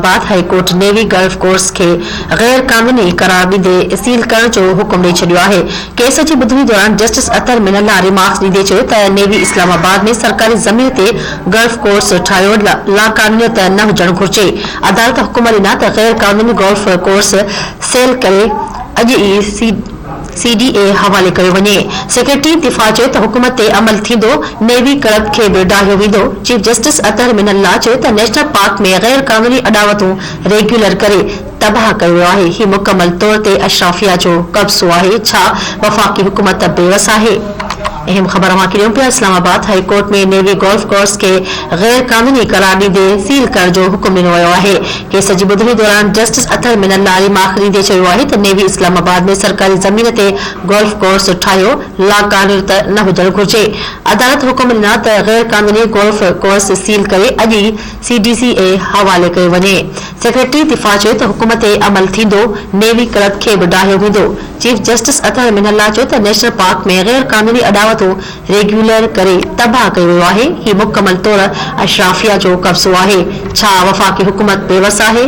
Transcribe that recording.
Islamabad high court navy golf course کي غير قانوني قرار ڏيندي سيل ڪرڻ جو حڪم ڏئي ڇڏيو آهي. ڪيس جي ٻڌڻي دوران جسٽس اطهر من الله ريمارڪس ڏيندي چيو ته نيوي اسلام آباد ۾ سرڪاري زمين تي گلف ڪورس ٺاهيو لاقانونيت نه هجڻ گهرجي. عدالت حڪم ڏنا ته غير قانوني گولف ڪورس سيل ڪري اڄ ئي سي ڊي اي حوالي ڪيو وڃي. سيڪريٽري دفاع چيو ته حڪم تي عمل ٿيندو، نيوي ڪلب کي به ڊاهيو ويندو. چيف جسٽس اطهر من الله چيو ته نيشنل پارڪ ۾ غير قانوني اڏاوتون ريگيولر ڪري تباهه ڪيو ويو آهي، هي مڪمل طور تي اشرافيه جو قبضو آهي، ڇا وفاقي حڪومت بيوس آهي؟ اهم خبر اوهان کي ڏيون پيا، Islamabad high court ۾ navy golf course کي غير قانوني قرار ڏيندي سيل ڪرڻ جو حڪم ڏنو ويو آهي. ڪيس جي ٻڌڻي دوران جسٽس اطهر من الله ريمارڪ ڏيندي چيو آهي ته نيوي اسلام آباد ۾ سرڪاري زمين تي گولف ڪورس ٺاهيو لاقانونيت نه هجڻ گهرجي. عدالت حڪم ڏنا ته غير قانوني گولف ڪورس سيل ڪري اڄ ئي سي ڊي سي اي حوالي ڪيو وڃي. سيڪريٽري دفاع چيو ته حڪم تي عمل ٿيندو، نيوي ڪلب کي به ڊاهيو ويندو. چيف جسٽس اطهر من الله چيو ته نيشنل پارڪ ۾ غير قانوني اڏاوتون ريگيولر ڪري تباهه ڪيو ويو آهي، هي مڪمل طور اشرافيه جو قبضو آهي، ڇا وفاقي حڪومت بيوس آهي؟